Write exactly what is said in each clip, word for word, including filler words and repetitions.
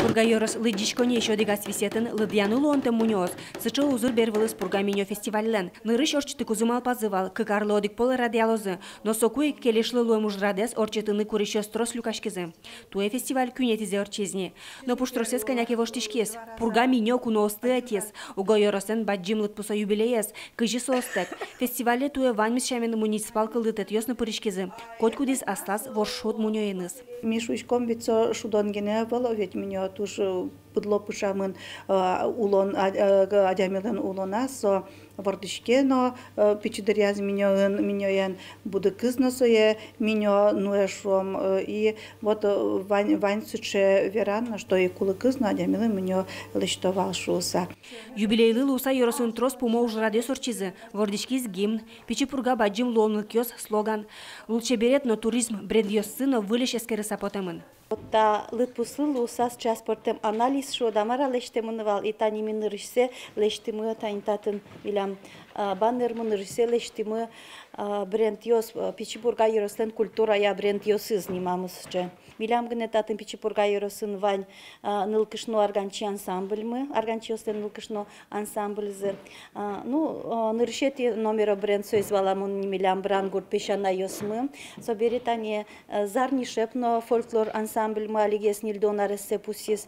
Пурга ёрос лыдӟиськонниысь одӥгаз висъетын лыдъяны луонтэм мунёос. Сыӵе узыр бервылыз «Пурга минё» фестивальлэн. Нырысь ортчытыкузы малпазы вал, кык арлы одӥг пол радъялозы. Но соку ик келешлы луэм ужрадэз ортчытыны курисьёс трос люкаськизы. Туэ фестиваль куинетӥзэ ортчиз ни. Но пуштросэз кӧня ке воштӥськиз. «Пурга минё» куноосты ӧтиз. Уго ёрослэн бадӟым лыдпусо юбилеез. Кызьы соостэк. Фестивале туэ ваньмыз сямен муниципал кылдытэтъёс но пыриськизы. Котькудӥз аслаз воршуд мунёеныз. Ми шуиськом, ведь со шудон гинэ ӧвӧл, ведь минё туж, э, пыдло пыӵамын, э, улон, а, э, г-, адямилэн улоназ, со вордӥське но, э, пичи дыръяз минёын, минёен, будыкыз но сое минё нуэ, шуом, э, и вот, э, вань, вань сыӵе веран но, что и кулыкыз но адямилы минё лэсьто вал шуыса. Юбилейлы луыса ёросын трос пумо ужрадъёс ортчизы. Вордӥськиз гимн, «Пичи Пурга — бадӟым луонлыкъёс» слоган, лулчеберет но туризм брендъёссы но выльысь эскерыса потэмын. Вот та лыдпуслы луыса сыӵе аспӧртэм анализ, шуод-а, мар-а, лэсьтэмын вал, и тани ми нырысьсэ лэсьтӥмы, тани татын милям, а, баннермы, нырысьсэ лэсьтӥмы, а, брендъёс, а, Пичи Пурга ёрослэн культурая брендъёсыз нимамы сыӵе. Милям гинэ татын Пичи Пурга ёросын вань, а, нылкышно арганчи ансамбльмы, арганчиослэн нылкышно ансамбльзы. А, ну, а, нырысетӥ номеро бренд, соиз валамон ни, милям Брангурт песянайёсмы. Собере тани, э, «Зарни шеп» но фольклор ансамбльмы, алигес ньыльдон арессэ пусйиз.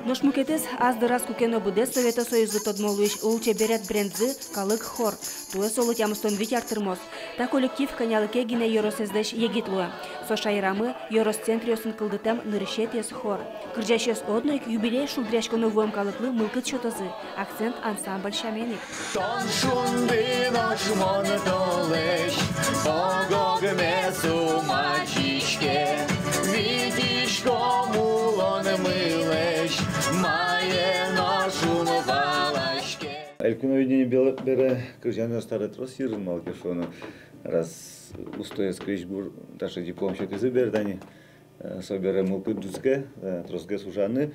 Нош мукетыз ас дыраз куке но быдэс Совето Союзлы тодмо луись лулчеберет брендзы — «Калык хор». Туэ солы тямыстон вить ар тырмоз. Та коллектив кӧнялы ке гинэ ёросэзлэсь егит луэ. Со шаерамы ёрос центръёсын кылдытэм нырысетӥез хор. Кырӟасьёс одно ик юбилей шулдыръяськоно вуэм калыклы мылкыд сётозы, «Акцент» ансамбль сямен ик. Тон шунды нош мон толэзь, ог-огмес умадиське, витиськом улонмылэсь, мае но шумпалаське. Элькуновидение бел-, бере кырӟанъёс табере трос йырын, малы ке шуоно, раз устоез крезьгур таӵе диплом сётӥзы бере, тани, э, собере мылкыд ӝутске, э, тросгес ужаны,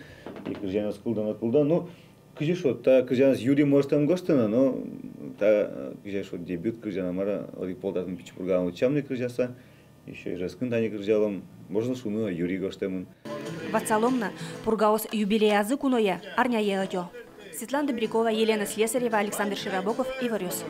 и кырӟанъёс кылдоно, кылдоно. Ну, кызьы шуод, та кырӟанэз юри может ӧм гожтыны, но та, э, кызьы шуод, дебют кырӟан-а, мар-а, одӥг пол татын Пичи Пургаын утчам ни кырӟаса, ещё Ижевскын тани кырӟалом, можно шуыны, юри гожтэмын. Ватсалом на, пургаос юбилеязы куное арняе ӧтё. Светлана Добрякова, Елена Слесарева, Александр Широбоков, «Иворъёс».